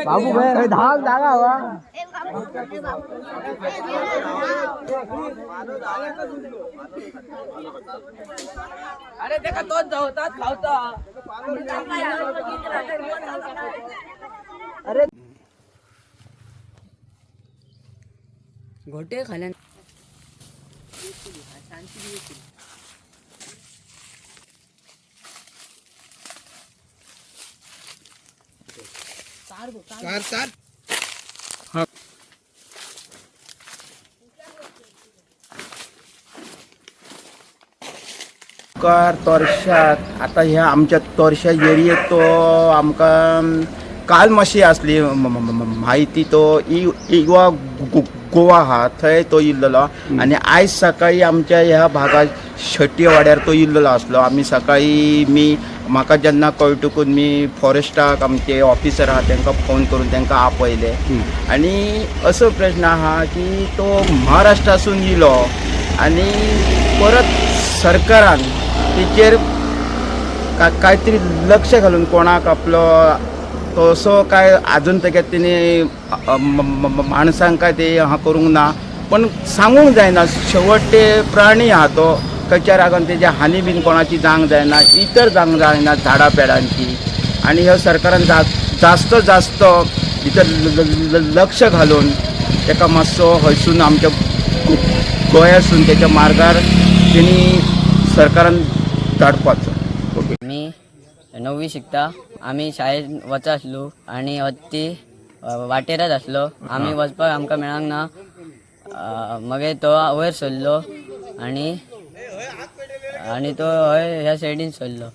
बाबू भाई धाव जागा हवा. अरे ते तोच धावतात खावता. अरे. घोटे खाल्या. उपकार तोरशात आतां ह्या आमच्या तोरशा एरियेत तो आमकां काल मातशी आसली म्हायती तो इगवा गोवा आहा थंय तो इल्लेलो आनी आयज सकाळी आमच्या ह्या भागात शटी वाड्यार तो इल्लेलो आसलो. आमी सकाळी मी म्हाका जेन्ना कळटकूच मी फॉरेस्टाक आमचे ऑफिसर आहा तांकां फोन करून तांकां आपयले. आनी असो प्रश्न आहा की तो महाराष्ट्रासून इलो आनी परत सरकारान तेचेर कांयतरी लक्ष घालून कोणाक आपलो तो असो काय आजून तेगे तेणी माणसांक काय ते हा करूंक ना, पण सांगूंक जायना. शेवट ते प्राणी आहा तो खंयच्या रागान तेजे हानी बीन कोणाची जावंक जायना, इतर जावंक जायना झाडां पेडांची. आनी ह्या सरकारान जास्त जास्त भितर लक्ष घालून तेका मातसो हयसून आमच्या गोंयासून तेच्या मार्गार तेणी सरकारान धाडपाचो. मी नववी शिकता. आमी शाळेत वचा आसलो आनी हत्ती वाटेरच आसलो. आमी वचपाक आमकां मेळांक ना. मगीर तो वयर सरलो आनी आनी तो हय ह्या सायडीन सरलो.